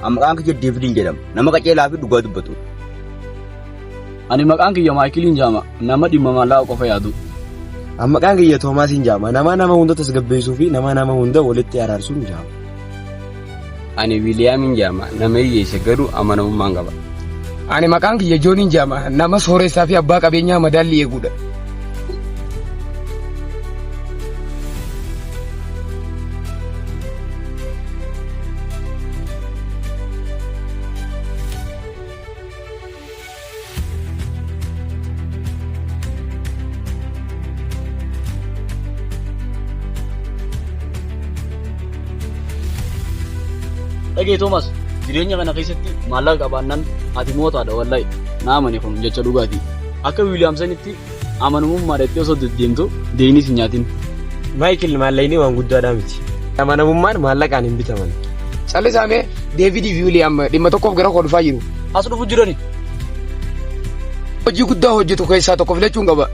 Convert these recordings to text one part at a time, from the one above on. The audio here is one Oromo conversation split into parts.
An maqaan kiyya Deevidiin jedhama. Nama qajeelaa fi dhugaa dubbatu. Ani maqaan kiyya Maayikiliin jaama. Nama dhimma maallaqaa qofa yaadu. An maqaan kiyya Toomaasiin jaama. Nama nama hunda tasgabbeessuu fi nama nama hunda walitti araarsuun jaama. Ani Wiiliyaamiin jaama. Nama hiyyeessa garuu amanamummaan qaba. Ani maqaan kiyya Jooniin jaama. Nama sooressaa fi abbaa qabeenyaa madaallii eeguudha. Dhagee Toomas, jireenya kana keessatti maallaqa qabaannaan ati mootaadha wallahi. Na amani kun jecha dhugaati. Akka Wiiliyaamsanitti amanamummaadha itti osoo deddeemtu deeynis hin nyaatin. Maayikil maallaqni waan guddaadhaa miti. Amanamummaan maallaqaan hin bitaman. Callisaa mee Deevidii fi Wiiliyaam dhimma tokkoof gara koo dhufaa jiru. As dhufu jirani. Hojii guddaa hojjetu keessaa tokko filachuun qaba.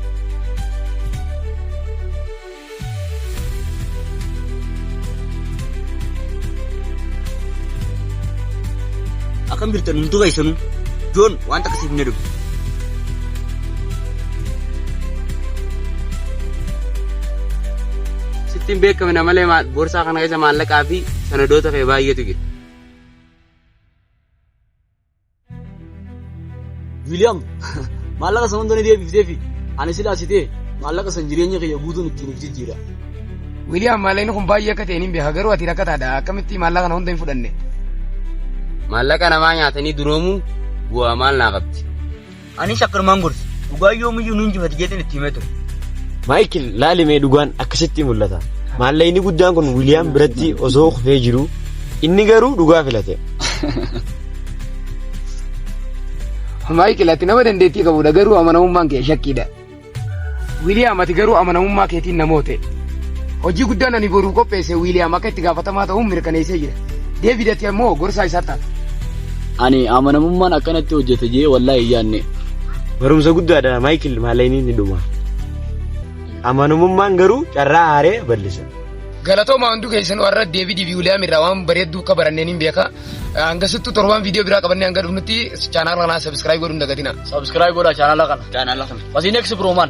Akkam jirtan hunduu keessanuu. Joon waan takka siif hin dhufe. Sitti hin beekamne malee boorsaa kana keessa maallaqaa fi sanadoota kee baay'eetu jira. Wiiliyaam maallaqa san hunda ni deebifteefi ani silaa si ta'e maallaqa san jireenya kiyya guutuun ittiin of jijjiira. Wiiliyaam maallaqni kun baay'ee akka ta'e niin beeka garuu ati rakkataadha akkamitti maallaqa kana hunda hin fudhanne. Maallaqa namaa nyaatanii duroomuun bu'aa maal naa qabdi? Anis akkanumaan gorse. Dhugaan yoomiyyuu ni injifati jeetiin itti himee ture. Maayikil laalimee dhugaan akkasitti mul'ata. Maallaqni guddaan kun Wiiliyaam biratti osoo kufee jiru inni garuu dhugaa filate. Maayikil ati nama dandeettii qabudha garuu amanamummaan kee shakkiidha. Wiiliyaam ati garuu amanamummaa keetiin namoote. Hojii guddaan ani boruuf qopheesse Wiiliyaam akka itti gaafatamaa ta'uun mirkaneessee jira. Deevid ati ammoo gorsaa isaa taata. Ani amanamummaan akkanatti hojjete jee wallaahi hin yaadne. Barumsa guddaadha Maayikil maallaqni ni dhuma. Amanamummaan garuu carraa haaree bal'isa. Galatoomaa hunduu keessanuu har'a Deevidii fi Wiiliyaam irraa waan bareedduu akka baranneen hin beeka. Hangasittuu torbaan viidiyoo biraa qabannee hanga dhufnutti chaanaala kanaa subscribe godhuun dagatina. Subscribe godhaa chaanaala kana. Chaanaala kana. Wasii next bro man.